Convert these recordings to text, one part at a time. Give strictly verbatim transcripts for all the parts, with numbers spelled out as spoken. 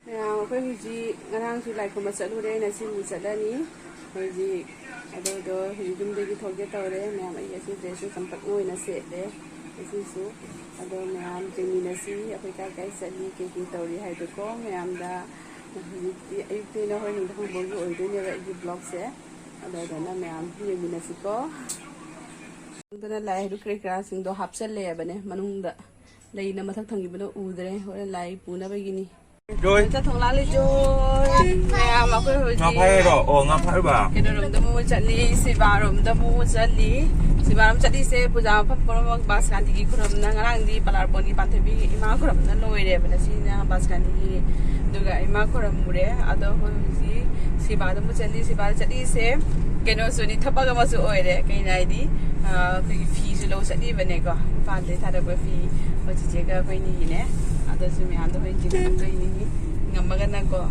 ꯃꯌꯥꯝ, ꯑꯩꯈꯣꯏ ꯍꯧꯖꯤꯛ, ꯉꯔꯥꯡꯁꯨ ꯂꯥꯏ ꯈꯨꯔꯨꯝꯕ ꯆꯠꯂꯨꯔꯦ, ꯉꯁꯤꯃꯨꯛ ꯆꯠꯂꯅꯤ꯫ ꯍꯧꯖꯤꯛ ꯑꯗꯨꯗꯣ ꯍꯧꯖꯤꯛ ꯌꯨꯝꯗꯒꯤ ꯊꯣꯛꯀꯦ ꯇꯧꯔꯦ꯫ ꯃꯌꯥꯝ, ꯑꯩ ꯑꯁꯤ dress ꯁꯦ ꯆꯝꯄꯛꯅ ꯑꯣꯏꯅ ꯁꯦꯠꯂꯦ ꯉꯁꯤꯁꯨ꯫ ꯑꯗꯣ ꯃꯌꯥꯝ ꯌꯦꯡꯃꯤꯟꯅꯁꯤ, ꯑꯩꯈꯣꯏ ꯀꯥꯏ ꯀꯥꯏ ꯆꯠꯂꯤ, ꯀꯩ ꯀꯩ ꯇꯧꯔꯤ ꯍꯥꯏꯗꯣꯀꯣ꯫ ꯃꯌꯥꯝꯗ ꯍꯧꯖꯤꯛꯇꯤ ꯑꯌꯨꯛꯇꯩꯅ ꯍꯣꯔꯦꯟ ꯅꯨꯡꯗꯥꯡ ꯐꯥꯎꯕꯒꯤ ꯑꯣꯏꯗꯣꯏꯅꯦꯕ ꯑꯩꯒꯤ vlog ꯁꯦ꯫ ꯑꯗꯣ ꯑꯗꯨꯅ ꯃꯌꯥꯝ ꯌꯦꯡꯃꯤꯟꯅꯁꯤꯀꯣ꯫ ꯑꯗꯨꯅ ꯂꯥꯏ ꯍꯩꯔꯨꯛ ꯀꯔꯤ ꯀꯔꯥꯁꯤꯡꯗꯣ ꯍꯥꯞꯆꯜꯂꯦꯕꯅꯦ ꯃꯅꯨꯡꯗ꯫ ꯂꯩꯅ ꯃꯊꯛ ꯊꯪꯈꯤꯕꯅ ꯎꯗ꯭ꯔꯦ, ꯍꯣꯔꯦꯟ ꯂꯥꯏ ꯄꯨꯅꯕꯒꯤꯅꯤ꯫ ꯖꯣꯏ꯫ ꯆꯠꯊꯣꯛ ꯂꯥꯜꯂꯤ ꯖꯣꯏ꯫ ꯃꯌꯥꯝ ꯑꯩꯈꯣꯏ ꯍꯧꯖꯤꯛ ꯉꯥ ꯐꯥꯏꯔꯣ? ꯑꯣ, ꯉꯥ ꯐꯥꯏꯕ? ꯀꯩꯅꯣꯔꯣꯝꯗ ꯑꯃꯨꯛ ꯆꯠꯂꯤ, ꯁꯤꯕꯥꯔꯣꯝꯗ ꯑꯃꯨꯛ ꯆꯠꯂꯤ꯫ ꯁꯤꯕꯥꯔꯣꯝ ꯆꯠꯂꯤꯁꯦ ꯄꯨꯖꯥ ꯃꯐꯝ ꯄꯨꯝꯅꯃꯛ ꯕꯥꯁꯀꯥꯟꯇꯤꯒꯤ ꯈꯨꯔꯨꯝꯅ ꯉꯔꯥꯡꯗꯤ ꯄꯂꯥꯔꯄꯣꯟꯒꯤ ꯄꯥꯟꯊꯣꯏꯕꯤ ꯏꯃꯥ ꯈꯨꯔꯨꯝꯅ ꯂꯣꯏꯔꯦꯕ꯫ ꯉꯁꯤꯅ ꯕꯥꯁꯀꯥꯟꯇꯤꯒꯤ ꯑꯗꯨꯒ ꯏꯃꯥ ꯈꯨꯔꯨꯝꯃꯨꯔꯦ꯫ ꯑꯗꯣ ꯑꯩꯈꯣꯏ ꯍꯧꯖꯤꯛ ꯁꯤꯕꯥꯗ ꯑꯃꯨꯛ ꯆꯠꯂꯤ꯫ ꯁꯤꯕꯥꯗ ꯆꯠꯂꯤꯁꯦ ꯀꯩꯅꯣꯁꯨꯅꯤ, ꯊꯕꯛ ꯑꯃꯁꯨ ꯑꯣꯏꯔꯦ꯫ ꯀꯩꯅꯣ ꯍꯥꯏꯗꯤ, ꯑ, ꯑꯩꯈꯣꯏꯒꯤ ꯐꯤꯁꯨ ꯂꯧ ꯆꯠꯂꯤꯕꯅꯦꯀꯣ, ꯏꯝꯐꯥꯜꯗꯩ ꯊꯥꯔꯛꯄ ꯐꯤ ꯑꯩꯈꯣꯏ ꯆꯤꯆꯦꯒ ꯑꯩꯈꯣꯏ ꯑꯅꯤꯒꯤꯅꯦ꯫ ꯑꯗꯨꯁꯨ ꯃꯌꯥꯝꯗꯣ ꯍꯣꯏ ꯆꯤꯟꯅꯔꯛꯇꯣꯏꯅꯤ, ꯉꯝꯃꯒꯅꯀꯣ꯫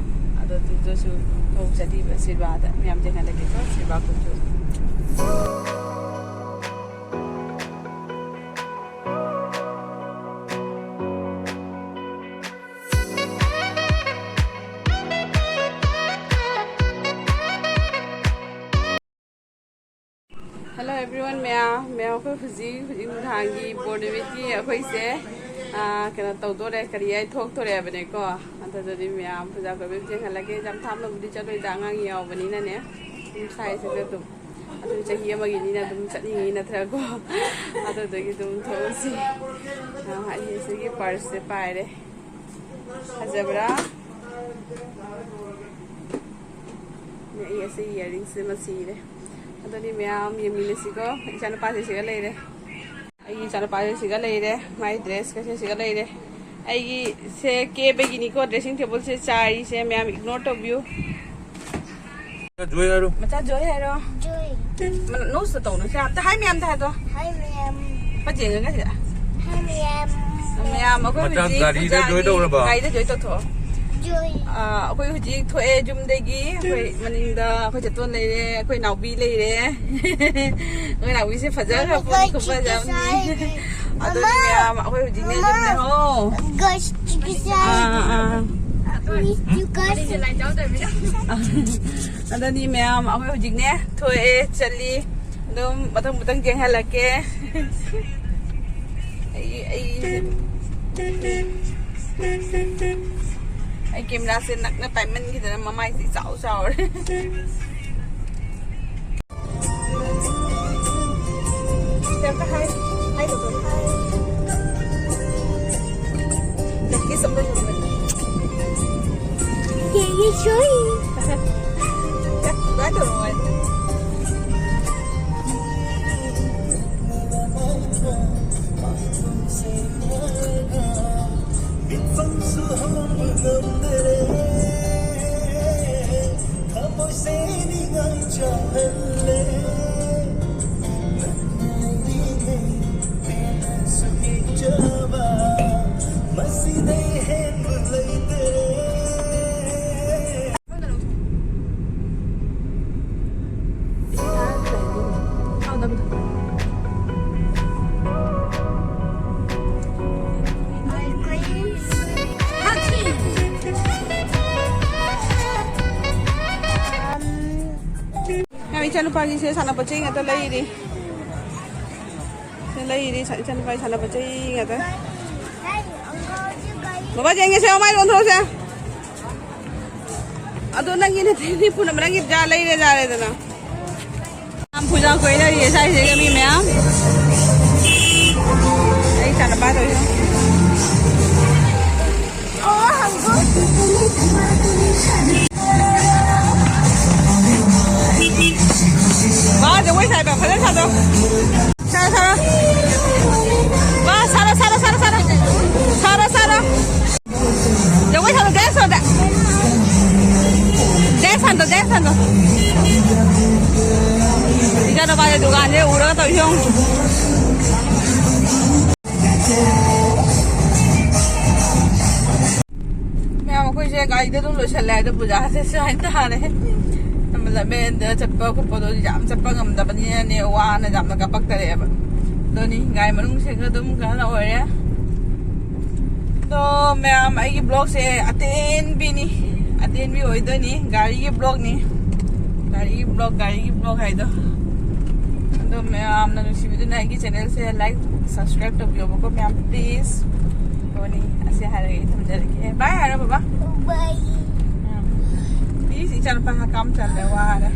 ꯑꯗꯣ ꯑꯗꯨꯗꯁꯨ ꯊꯣꯛ ꯆꯠꯂꯤꯕ ꯁꯤꯜꯚꯥꯗ ꯃꯌꯥꯝ ꯊꯦꯡꯅꯔꯒꯦꯀꯣ, ꯁꯤꯜꯚꯥ ꯈꯨꯟꯁꯨ꯫ Hello everyone, ꯃꯌꯥꯝ, ꯃꯌꯥꯝ, ꯑꯩꯈꯣꯏ ꯍꯧꯖꯤꯛ, ꯍꯧꯖꯤꯛ ꯅꯨꯡꯗꯥꯡꯒꯤ ꯕꯣꯔ ꯅꯨꯃꯤꯠꯀꯤ ꯑꯩꯈꯣꯏꯁꯦ, ꯑꯥ, ꯀꯩꯅꯣ ꯇꯧꯗꯣꯔꯦ, ꯀꯔꯤ ꯍꯥꯏ, ꯊꯣꯛꯇꯣꯔꯦ ꯍꯥꯏꯕꯅꯦꯀꯣ꯫ ꯑꯗꯨꯗꯗꯤ ꯃꯌꯥꯝ ꯄꯨꯖꯥ ꯀꯣꯏꯕ ꯊꯦꯡꯍꯜꯂꯒꯦ꯫ ꯌꯥꯝ ꯊꯥꯞꯅꯕꯨꯗꯤ ꯆꯠꯂꯣꯏꯗ, ꯑꯉꯥꯡ ꯌꯥꯎꯕꯅꯤꯅꯅꯦ꯫ ꯑꯗꯨꯝ ꯁ꯭ꯋꯥꯏꯁꯤꯗ ꯑꯗꯨꯝ, ꯑꯗꯨꯝ ꯆꯍꯤ ꯑꯃꯒꯤꯅꯤꯅ ꯑꯗꯨꯝ ꯆꯠꯅꯤꯡꯉꯤ ꯅꯠꯇ꯭ꯔꯥꯀꯣ? ꯑꯗꯨꯗꯨꯒꯤ ꯑꯗꯨꯝ ꯊꯣꯛꯑꯁꯤ꯫ ꯑꯥ, ꯑꯩ ꯁꯤꯒꯤ purse ꯁꯦ ꯄꯥꯏꯔꯦ꯫ ꯐꯖꯕ꯭ꯔꯥ? ꯑꯩ ꯑꯁꯤ earring ꯁꯤꯃ ꯁꯤꯔꯦ꯫ ꯑꯗꯨꯗꯤ ꯃꯌꯥꯝ ꯌꯦꯡꯃꯤꯟꯅꯁꯤꯀꯣ꯫ ꯏꯆꯥꯅꯨꯄꯥꯁꯦ ꯁꯤꯒ ꯂꯩꯔꯦ꯫ ꯑꯩꯒꯤ ꯏꯆꯥꯅꯨꯄꯥꯁꯦ ꯁꯤꯒ ꯂꯩꯔꯦ꯫ ꯃꯥꯏ dress ꯀꯁꯦ ꯁꯤꯒ ꯂꯩꯔꯦ꯫ ꯑꯩꯒꯤꯁꯦ ꯀꯦꯕꯒꯤꯅꯤꯀꯣ, dressing table ꯁꯦ ꯆꯥꯏꯔꯤꯁꯦ꯫ ꯃꯌꯥꯝ ignore ꯇꯧꯕꯤꯌꯨ꯫ ꯖꯣꯏ ꯍꯥꯏꯔꯣ꯫ ꯃꯆꯥ ꯖꯣꯏ ꯍꯥꯏꯔꯣ꯫ ꯖꯣꯏ꯫ ꯅꯣꯁꯇ ꯇꯧꯅꯨ꯫ ꯁꯤ ꯑꯝꯇ ꯍꯥꯏ, ꯃꯌꯥꯝꯗ ꯍꯥꯏꯗꯣ꯫ ꯍꯥꯏ ꯃꯌꯥꯝ꯫ ꯄꯠ ꯌꯦꯡꯉꯒ ꯁꯤꯗ꯫ ꯍꯥꯏ ꯃꯌꯥꯝ꯫ ꯃꯌꯥꯝ, ꯑꯩꯈꯣꯏ ꯃꯆꯥ ꯍꯧꯖꯤꯛ ꯒꯥꯔꯤꯗ ꯄꯨꯖꯥꯒꯤ ꯖꯣꯏ ꯇꯧꯔꯕꯣ? ꯒꯥꯔꯤꯗ ꯖꯣꯏ ꯇꯧꯊꯣꯛꯑꯣ꯫ ꯑꯥ, ꯑꯩꯈꯣꯏ ꯍꯧꯖꯤꯛ ꯊꯣꯛꯑꯦ ꯌꯨꯝꯗꯒꯤ꯫ ꯑꯩꯈꯣꯏ ꯃꯅꯤꯡꯗ ꯑꯩꯈꯣꯏ ꯆꯦꯇꯣꯟ ꯂꯩꯔꯦ, ꯑꯩꯈꯣꯏ ꯅꯥꯎꯕꯤ ꯂꯩꯔꯦ꯫ ꯑꯩꯈꯣꯏ ꯅꯥꯎꯕꯤꯁꯦ ꯐꯖꯈ꯭ꯔ ꯄꯣꯠꯅꯤ, ꯈꯨꯐꯖ ꯑꯃꯅꯤ꯫ ꯑꯗꯨꯅꯤ ꯃꯌꯥꯝ, ꯑꯩꯈꯣꯏ ꯍꯧꯖꯤꯛꯅꯦ ꯌꯨꯝꯗ ꯍꯣ꯫ ꯑꯥ, ꯑꯥ꯫ ꯑꯗꯨꯅꯤ ꯃꯌꯥꯝ, ꯑꯩꯈꯣꯏ ꯍꯧꯖꯤꯛꯅꯦ ꯊꯣꯛꯑꯦ, ꯆꯠꯂꯤ꯫ ꯑꯗꯨꯝ ꯃꯊꯪ ꯃꯊꯪ ꯌꯦꯡꯍꯜꯂꯛꯀꯦ꯫ ꯑꯩ, ꯑꯩ, ꯑꯩ ꯀꯦꯃꯦꯔꯥꯁꯦ ꯅꯛꯅ ꯄꯥꯏꯃꯟꯈꯤꯗꯅ ꯃꯃꯥꯏꯁꯦ ꯏꯆꯥꯎ ꯆꯥꯎꯔꯦ꯫ ꯀꯩꯝꯇ ꯍꯥꯏ-, ꯍꯥꯏꯒꯅꯨ꯫ ꯅꯪꯒꯤ ꯁꯝꯕꯜ ꯁꯝꯕꯜ꯫ ꯌꯦ, ꯌꯦ, ꯁꯣꯏ꯫ ꯑꯗꯨꯃꯥꯏꯅ ꯇꯧꯔꯣ ꯍꯥꯏ꯫ ꯌꯥꯝ ꯏꯆꯥꯅꯨꯄꯥꯒꯤꯁꯦ ꯁꯥꯟꯅꯄꯣꯠ ꯆꯩ ꯉꯥꯛꯇ ꯂꯩꯔꯤ꯫ ꯁꯤ ꯂꯩꯔꯤ, ꯁ-, ꯏꯆꯥꯅꯨꯄꯥꯒꯤ ꯁꯥꯟꯅꯄꯣꯠ ꯆꯩ ꯉꯥꯛꯇ꯫ ꯕꯕꯥ, ꯌꯦꯡꯒꯦꯁꯦ, ꯃꯃꯥꯏ ꯑꯣꯟꯊꯣꯛꯑꯣꯁꯦ꯫ ꯑꯗꯣ ꯅꯪꯒꯤ ꯅꯠꯇꯦ, ꯅꯤꯄꯨꯅ ꯅꯪꯒꯤ ꯖꯥ ꯂꯩꯔꯦ, ꯌꯥꯔꯦꯗꯅ꯫ ꯌꯥꯝ ꯄꯨꯖꯥ ꯀꯣꯏꯅꯔꯤꯌꯦ ꯁ꯭ꯋꯥꯏꯁꯤꯒ ꯃꯤ ꯃꯌꯥꯝ꯫ ꯑꯩ ꯏꯆꯥꯅꯨꯄꯥ ꯇꯧꯔꯤꯁꯦ꯫ ꯕꯥ, ꯖꯒꯣꯏ ꯁꯥꯏꯕ, ꯐꯖꯅ ꯁꯥꯗꯣ꯫ ꯁꯥꯔꯣ, ꯁꯥꯔꯣ꯫ ꯕꯥ, ꯁꯥꯔꯣ, ꯁꯥꯔꯣ, ꯁꯥꯔꯣ, ꯁꯥꯔꯣ꯫ ꯁꯥꯔꯣ, ꯁꯥꯔꯣ꯫ ꯖꯒꯣꯏ ꯁꯥꯔꯣ, dance ꯁꯥꯔꯣ꯫ Dance ꯁꯥꯟꯗꯣ, dance ꯁꯥꯟꯗꯣ꯫ ꯏꯆꯥꯅꯨꯄꯥꯁꯦ ꯗꯨꯀꯥꯟꯁꯦ ꯎꯔꯒ ꯇꯧꯔꯤꯁꯦ ꯌꯦꯡꯉꯨ꯫ ꯃꯌꯥꯝ, ꯑꯩꯈꯣꯏꯁꯦ ꯒꯥꯔꯤꯗ ꯑꯗꯨꯝ ꯂꯣꯏꯁꯜꯂꯦ ꯑꯗꯣ ꯄꯨꯖꯥꯁꯦ ꯁꯨꯃꯥꯏꯅ ꯇꯥꯔꯦ꯫ ꯂꯝꯕꯦꯟꯗ ꯆꯠꯄ ꯈꯣꯠꯄꯗꯣ ꯌꯥꯝ ꯆꯠꯄ ꯉꯝꯗꯕꯅꯤꯅꯅꯦ, ꯋꯥꯅ ꯌꯥꯝꯅ ꯀꯥꯄꯛꯇꯔꯦꯕ꯫ ꯑꯗꯨꯅꯤ ꯒꯥꯔꯤ ꯃꯅꯨꯡꯁꯤꯒ ꯑꯗꯨꯝ ꯀꯩꯅꯣ ꯑꯣꯏꯔꯦ꯫ ꯑꯗꯣ ꯃꯌꯥꯝ, ꯑꯩꯒꯤ vlogꯁꯦ ꯑꯇꯦꯟꯕꯤꯅꯤ, ꯑꯇꯦꯟꯕꯤ ꯑꯣꯏꯗꯣꯏꯅꯤ꯫ ꯒꯥꯔꯤꯒꯤ vlogꯅꯤ, ꯒꯥꯔꯤꯒꯤ vlog, ꯒꯥꯔꯤꯒꯤ vlog ꯍꯥꯏꯗꯣ꯫ ꯑꯗꯣ ꯃꯌꯥꯝꯅ ꯅꯨꯡꯁꯤꯕꯤꯗꯨꯅ ꯑꯩꯒꯤ channelꯁꯦ like, subscribe ꯇꯧꯕꯤꯌꯣꯕꯀꯣ ꯃꯌꯥꯝ, please꯫ ꯇꯣꯅꯤ, ꯑꯁꯤ ꯍꯥꯏꯔꯒ ꯑꯩ ꯊꯝꯖꯔꯒꯦ꯫ Bye ꯍꯥꯏꯔꯣ ꯕꯕꯥ꯫ Bye꯫ ꯎꯝ꯫ Please, ꯏꯆꯥꯅꯨꯄꯥ ꯍꯀꯥꯝ ꯆꯜꯂꯦ, ꯋꯥꯔꯦ꯫